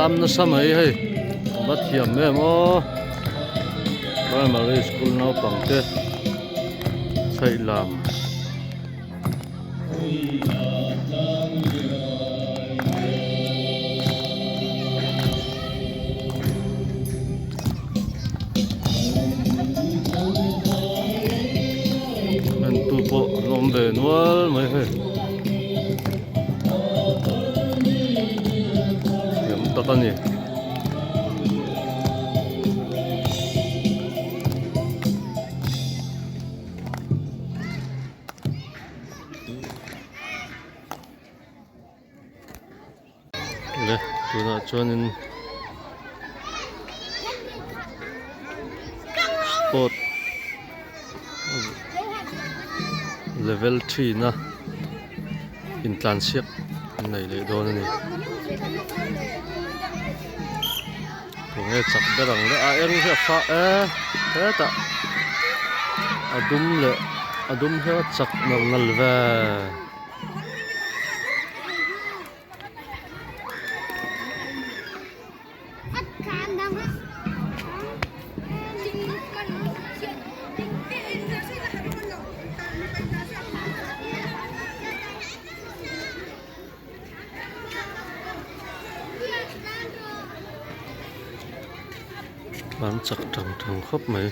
Lam nasa mai hei a va thiam em aw primary school naupang te chheih lam. En tu pawh an awm ve nual mai hei thiam tak a ni. Le tunah chuanin sport level three na intlansiak an nei leh dawn a ni tunge chak ber ang le a eng hi a fah e hetah a dum leh a dum hian a chak nal nal ve. An chak tang tang khawp mai.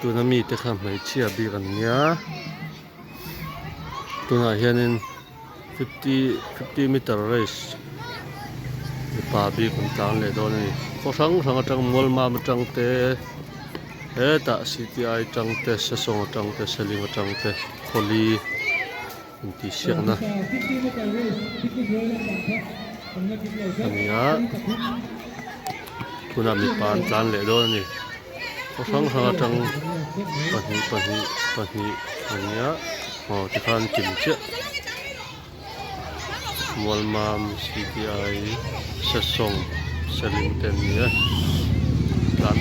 Tuna mite kha hmeichhia bik an nia tunah hianin 50 meter race mipa bik an tlan leh dawn a ni khaw hrang hrang atang mualmam atang te hetah cti atang te sesawng atang te seling atang te khawli intihsiakna a ni a tunah mipa an tlan leh dawn a ni khaw hrang hrang atang pahnih pahnih pahnih a ni a aw tikhan kim chiah Mualmam CTI Sesawng Seling te an ni a tlan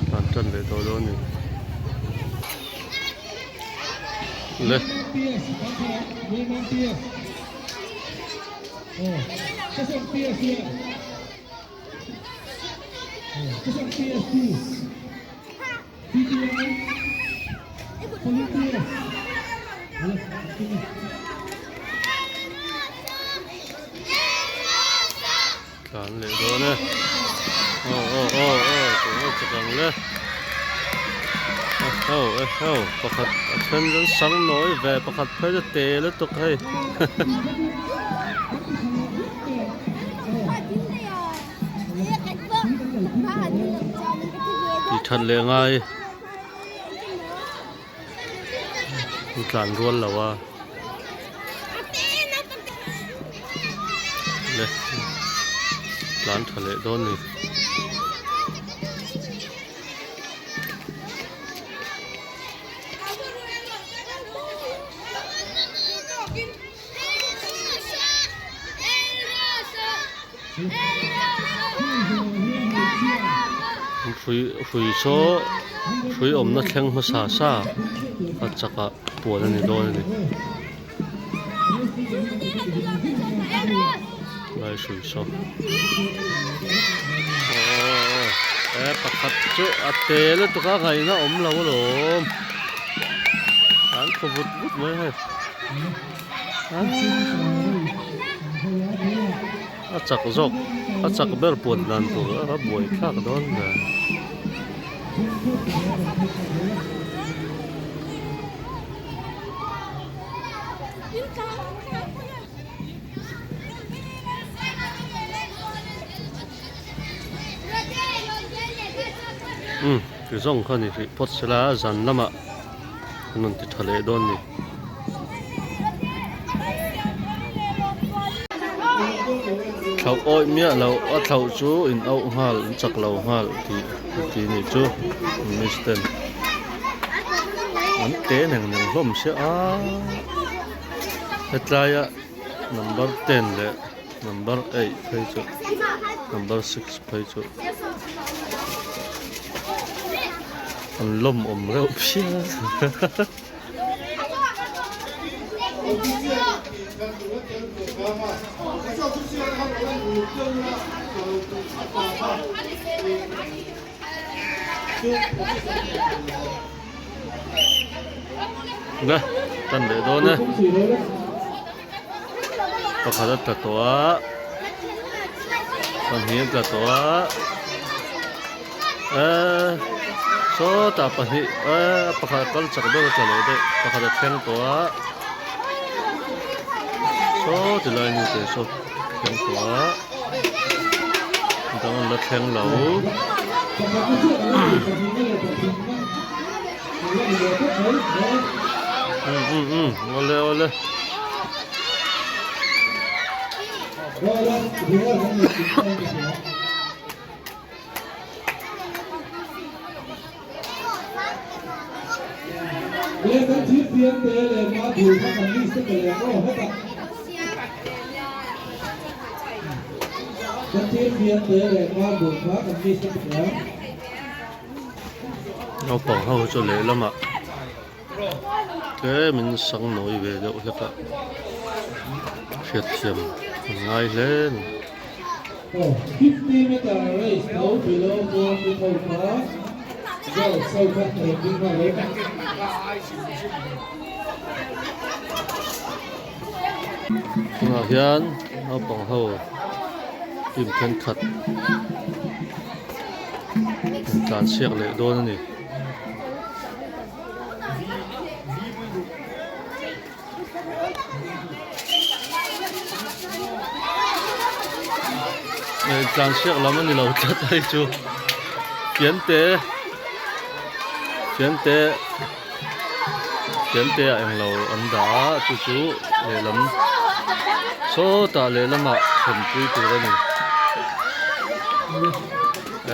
tlan tan leh tawh dawn a ni le. Tlan leh dawn e aw aw aw aw tunge chak ang le eho eho pakhat a then chuan sang nawi ve pakhat phei chu te lutuk hei Tih that leh ngai an tlan rual lo a le tlan tha leh dawn a ni. Hrui hrui saw hrui awmna thleng hmasa sa a chakah puan a ni dawn a ni lai hrui saw aww e pakhat chu a te lutuk a ngaihna awm lo alawm an thaw vut vut mai hei. A chak zawk a chak ber puan dan tur a buai thlak dawn ber. Umm ti zawng kha ni hrih phawt sela zan lamah an rawn ti tha leh dawn ni. Thlauh awih miah loh a thlauh chu in auh nghal an chak lo nghal tih a ti nih chu miss ten an te neng neng hlawm sia a hetlai a number ten leh. Number eight phei chu number six phei chu an lawmawm reuh phian Na tan leh dawn e pakhat a tla tawh a pahnih a tla tawh a eee sawtah pahnih eee pakhat a kal chak ber a tla leh daih pakhat a thleng tawh a saw ti lai nu te saw thleng tawh a dang an la thleng lo. Um um um awle awle. Naupang ho chu lehlamah tlemin sang nawi ve deuh hlek a hriatthiam an ngai hle a ni. Tunah hian naupang ho team thenkhat in tlan chhiak leh dawn a ni. Tlan chhiak lam a ni lo tlat a hei chu fiante fiante fiante ah englo an dah a chu chu lehlam sawtah lehlamah thawmpui tur a ni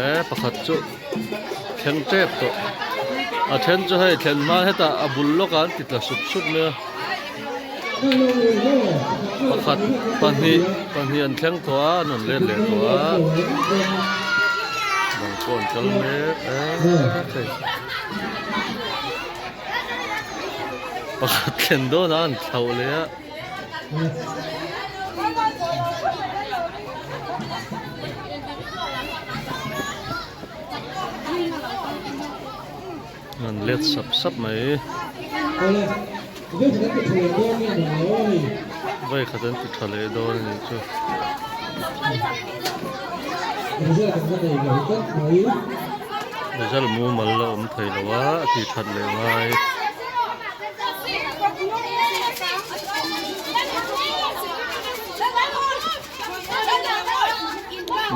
eh pakhat chu. Thleng tep tawh a then chu hei thlen hma hetah a bul lawk ah an ti tla sup sup mai a pakhat pahnih pahnih an thleng tawh a an rawn let leh tawh a bang pawh an kal mek a hei pakhat thlen dawn ah an thlauh leh a. An let sap sap mai. Vai khat an ti tha leh dawn a nih chu. Result mumal la awm thei lo a, a ti that leh ngai.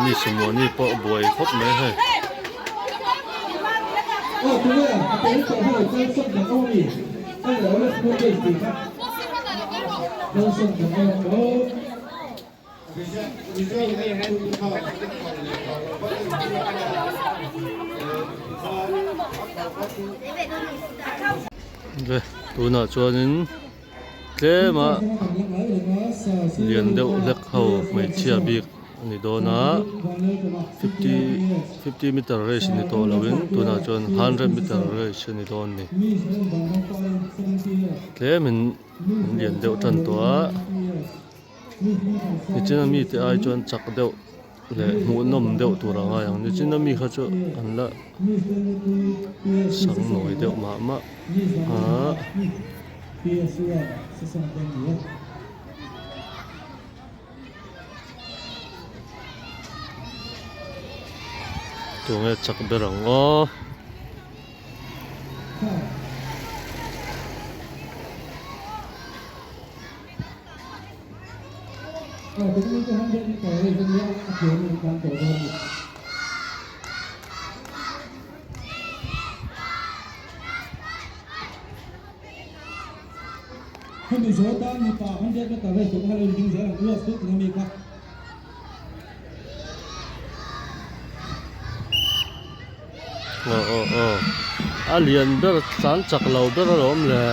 Mi sumawni pawh buai khawp mai hei. Tunah chuanin tlema lian deuh hlek ho hmeichhia bik a ni dawn a fifty fifty meter race ni tawh loin tunah chuan hundred meter race a ni dawn a ni tlemin an lian deuh tan tawh a. Nichina mite ai chuan chak deuh leh hmuhnawm deuh tur a ngai ang nichina mi kha chu an la sang nawi deuh mah mah a. Tunge chak ber ang aw. Aw aw aw a lian ber tlan chak lo ber alawm le.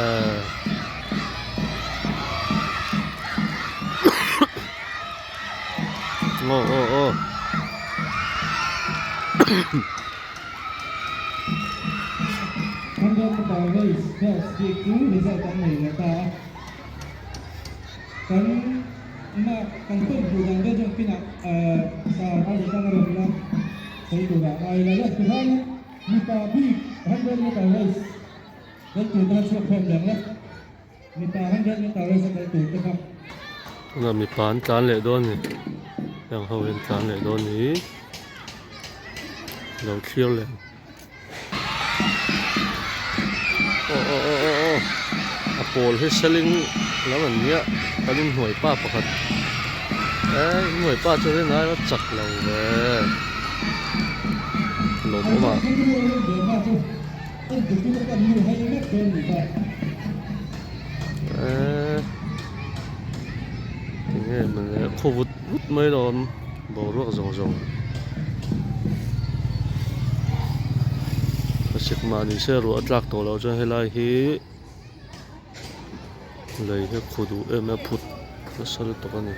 Aw aw aw. Tunah mipa an tlan leh dawn a ni heng ho hi an tlan leh dawn a ni lo thlir leh ang aw aw aw aw aw a pawl hi seling lam an nia kan inhnuai pa pakhat eh inhnuai pa chu rin aia chak lo ve lawmawm ah. Eee tinge mawle khaw vut vut mai lawm boruak zawng zawng a sik mah ni se ruah a tlak tawh loh chuan helai hi lei hi a khu duh em a phut nasa lutuk a ni.